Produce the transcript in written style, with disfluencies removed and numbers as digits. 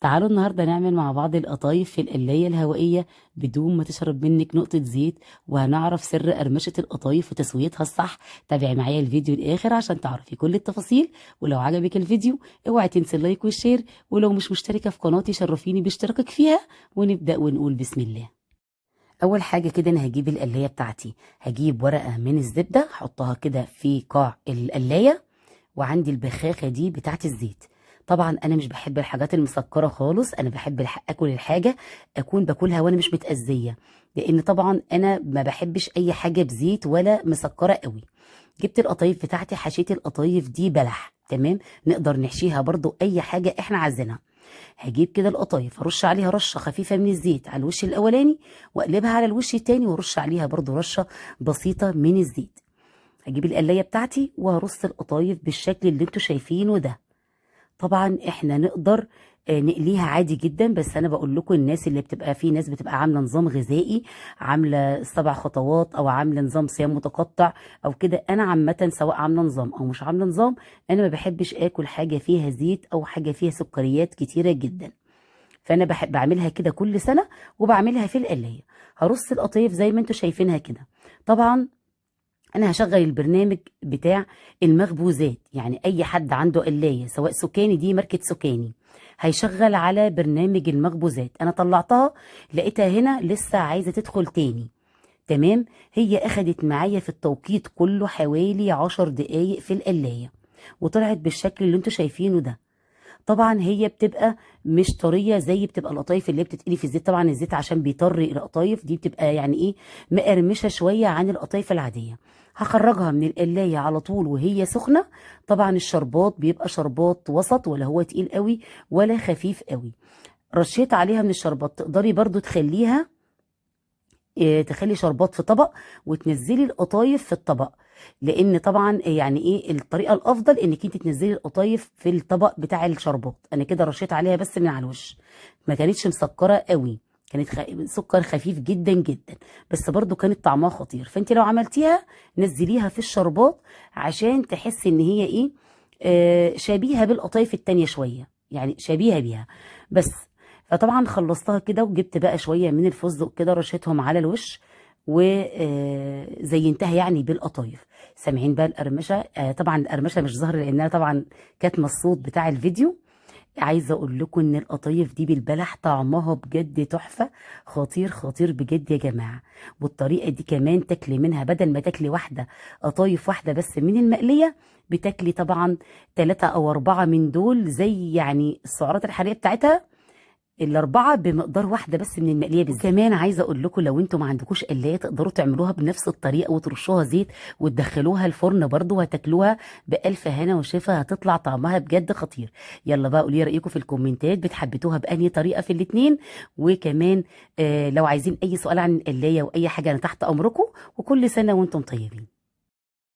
تعالوا النهاردة نعمل مع بعض القطايف في القلاية الهوائية بدون ما تشرب منك نقطة زيت، وهنعرف سر قرمشة القطايف وتسويتها الصح. تابعي معايا الفيديو الآخر عشان تعرفي كل التفاصيل. ولو عجبك الفيديو اوعي تنسي ال like وال share، ولو مش مشتركة في قناتي شرفيني باشتراكك فيها. ونبدأ ونقول بسم الله. اول حاجة كده انا هجيب القلاية بتاعتي، هجيب ورقة من الزبدة احطها كده في قاع القلاية، وعندي البخاخة دي بتاعت الزيت. طبعا انا مش بحب الحاجات المسكره خالص، انا بحب اكل الحاجة اكون باكلها وانا مش متاذيه، لان طبعا انا ما بحبش اي حاجة بزيت ولا مسكره قوي. جبت القطايف بتاعتي، حشيت القطايف دي بلح، تمام؟ نقدر نحشيها برضو اي حاجة احنا عايزينها. هجيب كده القطايف ارش عليها رشه خفيفة من الزيت على الوش الاولاني، واقلبها على الوش التاني وارش عليها برضو رشه بسيطة من الزيت. هجيب القلايه بتاعتي وهرص القطايف بالشكل اللي انتوا شايفينه ده. طبعا احنا نقدر نقليها عادي جدا، بس انا بقول لكم الناس اللي بتبقى، في ناس بتبقى عامله نظام غذائي، عامله 7 خطوات، او عامله نظام صيام متقطع او كده. انا عامة سواء عامله نظام او مش عامله نظام، انا ما بحبش اكل حاجة فيها زيت او حاجة فيها سكريات كتيرة جدا، فانا بحب اعملها كده كل سنة وبعملها في القلايه. هرص القطايف زي ما انتم شايفينها كده. طبعا انا هشغل البرنامج بتاع المخبوزات، يعني اي حد عنده قلايه سواء سكاني، دي ماركة سكاني، هيشغل على برنامج المخبوزات. انا طلعتها لقيتها هنا لسه عايزه تدخل تاني، تمام؟ هي اخدت معايا في التوقيت كله حوالي 10 دقايق في القلايه، وطلعت بالشكل اللي انتوا شايفينه ده. طبعا هي بتبقى مش طرية زي بتبقى القطايف اللي بتتقلي في الزيت، طبعا الزيت عشان بيطري القطايف دي بتبقى يعني ايه، مقرمشه شوية عن القطايف العادية. هخرجها من القلايه على طول وهي سخنة. طبعا الشربات بيبقى شربات وسط، ولا هو تقيل قوي ولا خفيف قوي. رشيت عليها من الشربات. تقدري برضو تخليها تخلي شربات في طبق وتنزلي القطايف في الطبق، لان طبعا يعني ايه الطريقة الافضل انك انت تنزلي القطايف في الطبق بتاع الشربات. انا كده رشيت عليها بس من على الوش، ما كانتش مسكره قوي، كانت سكر خفيف جدا جدا، بس برضو كانت طعمها خطير. فانت لو عملتيها نزليها في الشربات عشان تحسي ان هي ايه، شبيهه بالقطايف التانية شوية، يعني شبيهه بيها بس. فطبعا خلصتها كده، وجبت بقى شوية من الفستق كده رشيتهم على الوش، وزينتها يعني بالقطايف. سامعين بقى القرمشه؟ طبعا القرمشه مش ظاهره لانها طبعا كاتمه الصوت بتاع الفيديو. عايزه اقول لكم ان القطايف دي بالبلح طعمها بجد تحفة، خطير خطير بجد يا جماعة. والطريقة دي كمان تاكلي منها، بدل ما تاكلي واحدة قطايف واحدة بس من المقليه، بتاكلي طبعا 3 أو 4 من دول، زي يعني السعرات الحرارية بتاعتها ال4 بمقدار واحدة بس من المقليه بالزيت. وكمان عايزه اقول لكم لو انتم ما عندكوش قلايه تقدروا تعملوها بنفس الطريقة، وترشوها زيت وتدخلوها الفرن برضو، وهتاكلوها بالف هنا وشفا، هتطلع طعمها بجد خطير. يلا بقى قولي رايكم في الكومنتات، بتحبتوها بانهي طريقه في الاتنين؟ وكمان لو عايزين اي سؤال عن القلايه واي حاجة انا تحت امركم. وكل سنة وانتم طيبين.